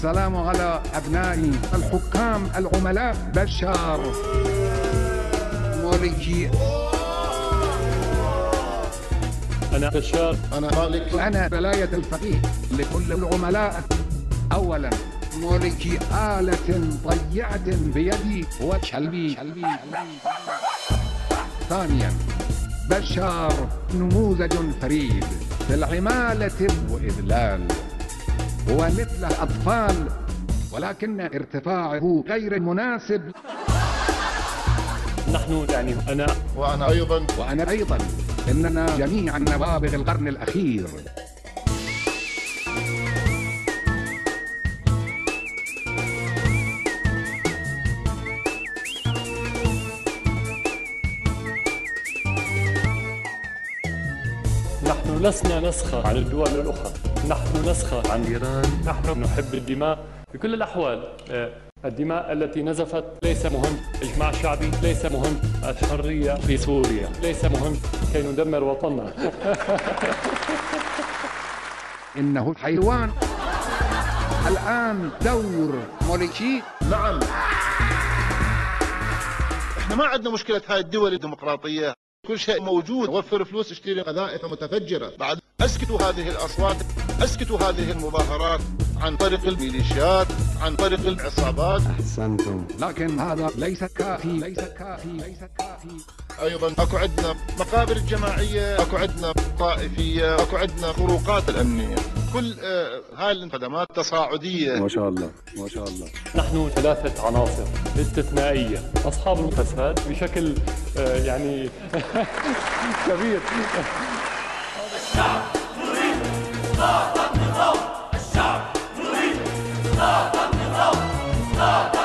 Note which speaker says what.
Speaker 1: السلام على أبنائي الحكام العملاء بشار مالكي.
Speaker 2: أنا بشار.
Speaker 3: أنا مالك.
Speaker 1: وأنا ولاية الفقيه لكل العملاء. أولا مالكي آلة ضيعة بيدي وكلبي. ثانيا بشار نموذج فريد في العمالة وإذلال، هو مثل الأطفال ولكن ارتفاعه غير مناسب.
Speaker 2: نحن يعني أنا
Speaker 3: وأنا
Speaker 1: أيضا إننا جميعا نوابغ القرن الأخير.
Speaker 2: نحن لسنا نسخر عن الدول الأخرى، نحن نسخر عن إيران، نحن نحب الدماء بكل الأحوال. الدماء التي نزفت ليس مهم، الإجماع الشعبي ليس مهم، الحرية في سوريا ليس مهم كي ندمر وطننا.
Speaker 1: إنه حيوان. الآن دور مالكي.
Speaker 3: نعم، احنا ما عندنا مشكلة هاي الدول الديمقراطية، كل شيء موجود، وفر فلوس اشتري قذائف متفجرة. بعد اسكتوا هذه الأصوات، اسكتوا هذه المظاهرات عن طريق الميليشيات، عن طريق العصابات.
Speaker 1: أحسنتم، لكن هذا ليس كافي.
Speaker 3: أيضا أكو عندنا مقابر الجماعية، أكو عندنا طائفية، أكو عندنا خروقات الأمنية. كل هاي الخدمات تصاعدية.
Speaker 1: ما شاء الله.
Speaker 2: نحن ثلاثة عناصر استثنائية، أصحاب الفساد بشكل يعني كبير.
Speaker 4: الشعب يريد إسقاط النظام، الشعب يريد إسقاط النظام، إسقاط